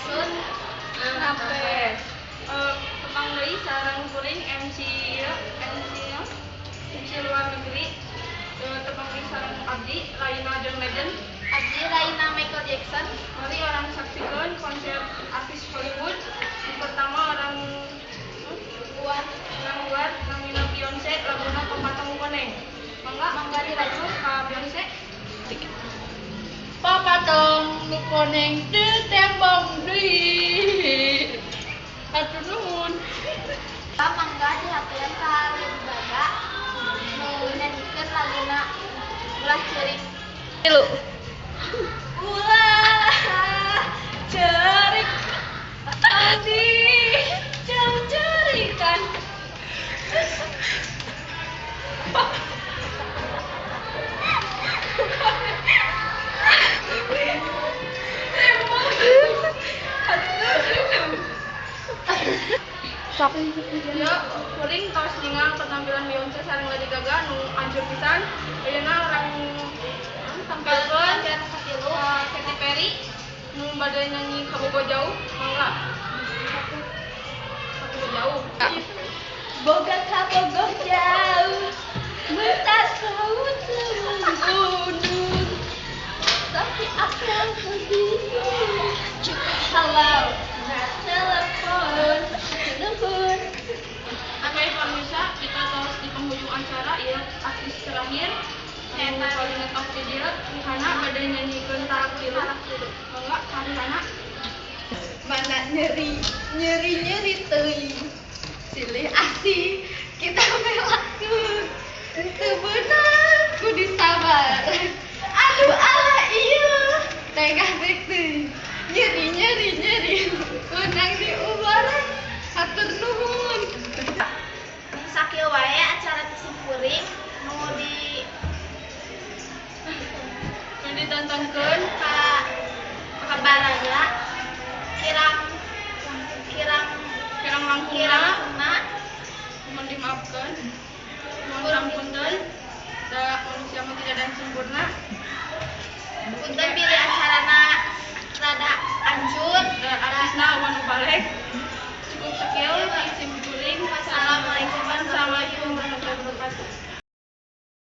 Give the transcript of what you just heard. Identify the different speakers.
Speaker 1: Sun.
Speaker 2: Rampes. Tepang deui sareng kuring MC ieu, MC naon? MC luar negeri. Tepang deui sareng abdi Raina John Legend.
Speaker 1: Abdi Raina Michael Jackson.
Speaker 2: Mari urang saksikeun konser artis Hollywood. Nu pertama orang
Speaker 1: Luar.
Speaker 2: Orang luar namina Beyonce, laguna Papatong Koneng. Mangga.
Speaker 1: Mangga dilaju.
Speaker 2: Ka Beyonce.
Speaker 3: Papatong nu koneng teu tembong deui. Hatur nuhun.
Speaker 1: Mangga dihaturkeun ka Lady Gaga nu nyanyikeun laguna Ulah Ceurik.
Speaker 2: Tilu.
Speaker 3: Ulah ceurik abdi cerikan.
Speaker 2: Sok. Ya, kuring tos ningal penampilan Beyonce sareng Lady Gaga nu anjur pisan. Ayeuna urang tampilkeun
Speaker 1: Penampilan katilu.
Speaker 2: Ka Katy Perry nu bade nyanyi Kabogo Jauh. Mangga. Kabogo Jauh.
Speaker 3: Boga kabogoh jauh, minta saut gunung, tapi aku bingung. Cukup halau, nah telepon, nuhun.
Speaker 2: Oke, pemirsa, kita tos di penghujung acara ieu artis terakhir nu paling ngetop di dieu, Rihanna bade nyanyikeun Talak Tilu. Mangga ka Rihanna.
Speaker 3: Mana nyeri, nyeri nyeri teuing. Silih asih kita melakukan. Teu beunang ku disabar. Aduh alah iya, tengah dek teuing. Nyeri nyeri nyeri, beunang diubaran. Hatur nuhun.
Speaker 1: Sakieu wae acara ti simkuring nu di
Speaker 2: Nu ditontonkeun
Speaker 1: ka kabaraya kirang kirang
Speaker 2: kirang langkungna.
Speaker 1: Kirang langkungna.
Speaker 2: Mohon dimaafkan, mohon ampunten, da manusia mah tidak ada yang sempurna.
Speaker 1: Punten bilih acara